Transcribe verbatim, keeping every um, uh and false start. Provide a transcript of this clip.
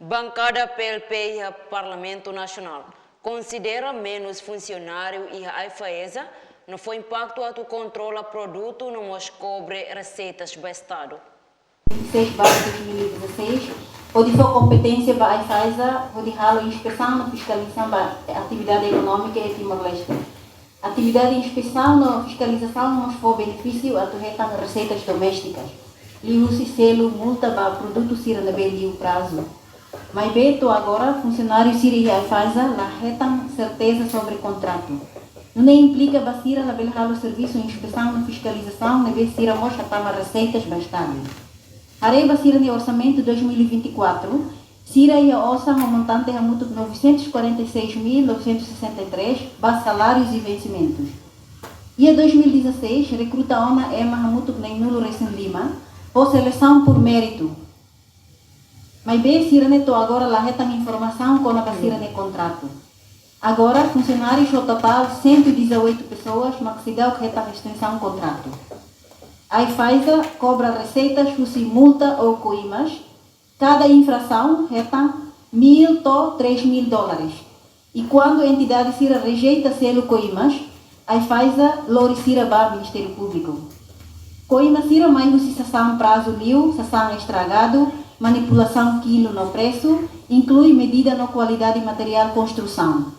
Bankada P L P iha Parlamentu Nasionál konsidera menus funsionáriu iha AIFAESA no fó impaktu atu kontrola produtu no mós kobre reseitas ba Estadu. vinte e seis barra dois mil e dezasseis, hodi fó kompeténsia ba AIFAESA hodi halo inspesaun no fiskalizasaun ba atividade ekonómika iha Timor-Leste. Atividade inspesaun no fiskalizasaun mós fó benefísiu atu hetan reseitas doméstikas, liuhusi selu multa ba produtu sira ne'ebé liu prazu. Maibé to'o agora funsionáriu sira iha AIFAESA la hetan serteza sobre kontratu. Nune'e implika ba sira labele halo servisu inspesaun no fiskalizasaun ne'ebé sira mós hatama reseitas ba Estadu. Haree ba sira-nia orsamentu dois mil e vinte e quatro, sira iha osan ho montante hamutuk novecentos e quarenta e seis mil novecentos e sessenta e três ba salárius e vencimentus. Iha dois mil e dezasseis, rekruta ona ema hamutuk neenulu resin lima, ho selesaun por méritu. Maibé sira-ne'e to'o agora la hetan informasaun kona-ba sira-nia kontratu. Agora, funsionárius ho totál cento e dezoito pessoas mak seidauk hetan estensaun kontratu. AIFAESA kobra reseitas husi multa ou koimas. Kada infrasaun hetan mil to'o três mil dólares. I kuandu entidade sira rejeita selu koimas, AIFAESA lori sira ba Ministériu Públiku. Koimas sira mai husi sasán prazu liu, sasán estragadu, manipulasaun kilu no presu, inklui medida no kualidade materiál konstrusaun.